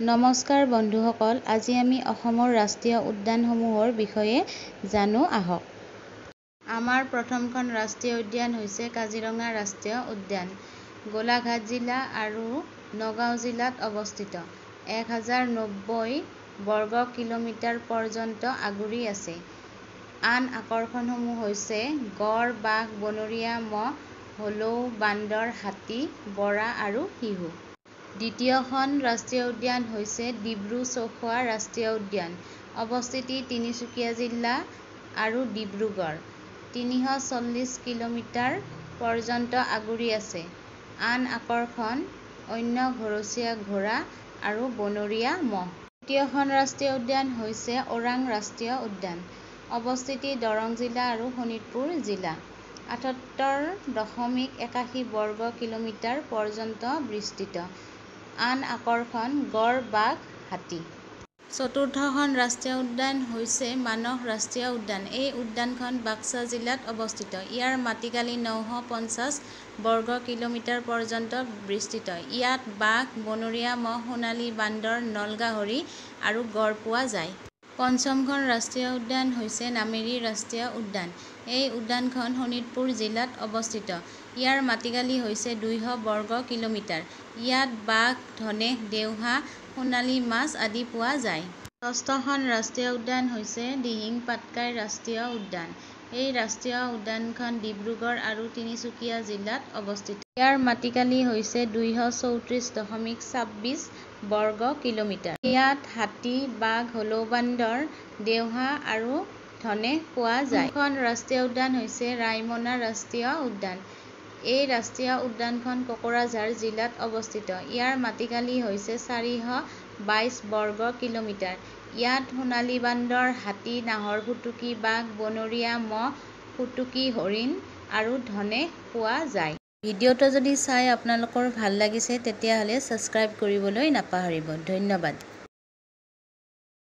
নমস্কাৰ বন্ধুসকল, আজি আমি অসমৰ ৰাষ্ট্ৰীয় উদ্যানসমূহৰ বিষয়ে জানো আহক। আমাৰ প্ৰথমখন ৰাষ্ট্ৰীয় উদ্যান হৈছে কাজিৰঙা ৰাষ্ট্ৰীয় উদ্যান। গোলাঘাট জিলা আৰু নগাঁও জিলাত অৱস্থিত। 1090 বৰ্গ কিলোমিটাৰ পৰ্যন্ত আগুৰি আছে। আন আকৰ্ষণসমূহ হৈছে গঁড়, বাঘ, বনৰীয়া ম'হ, হলৌ বান্দৰ, হাতী, বৰা আৰু শিহু। দ্বিতীয়খন ৰাষ্ট্ৰীয় উদ্যান হৈছে ডিব্ৰু চৈখোৱা ৰাষ্ট্ৰীয় উদ্যান। অৱস্থিতি তিনিচুকীয়া জিলা আৰু ডিব্ৰুগড়। 340 কিলোমিটাৰ পৰ্যন্ত আগুৰি আছে। আন আকৰ্ষণ অন্য ঘৰচীয়া ঘোঁৰা আৰু বনৰীয়া ম'হ। তৃতীয়খন ৰাষ্ট্ৰীয় উদ্যান হৈছে ওৰাং ৰাষ্ট্ৰীয় উদ্যান। অৱস্থিতি দৰং জিলা আৰু শোণিতপুৰ জিলা। 78.81 বৰ্গ কিলোমিটাৰ পৰ্যন্ত বিস্তৃত। আন আকৰ্ষণ গঁড়, বাঘ, হাতী। চতুৰ্থখন ৰাষ্ট্ৰীয় উদ্যান হৈছে মানস ৰাষ্ট্ৰীয় উদ্যান। এই উদ্যানখন বাক্সা জিলাত অৱস্থিত। ইয়াৰ মাটিকালি 950 বৰ্গ কিলোমিটাৰ পৰ্যন্ত বিস্তৃত। ইয়াত বাঘ, বনৰীয়া ম'হ, সোণালী বান্দৰ, নল গাহৰি আৰু গঁড় পোৱা যায়। পঞ্চমখন ৰাষ্ট্ৰীয় উদ্যান হৈছে নামেৰী ৰাষ্ট্ৰীয় উদ্যান। এই উদ্যানখন শোণিতপুৰ জিলাত অৱস্থিত। ইয়াৰ মাটিকালি হৈছে 200 বৰ্গ কিলোমিটাৰ। ইয়াত বাঘ, ধনেশ, দেওহাঁহ, সোণালী মাছ আদি পোৱা যায়। ষষ্ঠখন ৰাষ্ট্ৰীয় উদ্যান হৈছে দিহিং পাটকাই ৰাষ্ট্ৰীয় উদ্যান। এই ৰাষ্ট্ৰীয় উদ্যানখন ডিব্ৰুগড় আৰু তিনিচুকীয়া জিলাত অৱস্থিত। ইয়াৰ মাটিকালি হৈছে 234.26 বৰ্গ কিলোমিটাৰ। ইয়াত হাতী, বাঘ, হলৌ বান্দৰ, দেওহাঁহ আৰু ধনেশ পোৱা যায়। খন ৰাষ্ট্ৰীয় উদ্যান হৈছে ৰায়মনা ৰাষ্ট্ৰীয় উদ্যান। এই ৰাষ্ট্ৰীয় উদ্যানখন কোকৰাঝাৰ জিলাত অৱস্থিত। ইয়াৰ মাটিকালি হৈছে 422 বৰ্গ কিলোমিটাৰ। ইয়াত সোণালী বান্দৰ, হাতী, নাহৰফুটুকী বাঘ, বনৰীয়া ম'হ, ফুটুকী হৰিণ আৰু ধনেশ পোৱা যায়। ভিডিঅ'টো যদি চাই আপোনালোকৰ ভাল লাগিছে, তেতিয়াহ'লে ছাবস্ক্ৰাইব কৰিবলৈ নাপাহৰিব। ধন্যবাদ।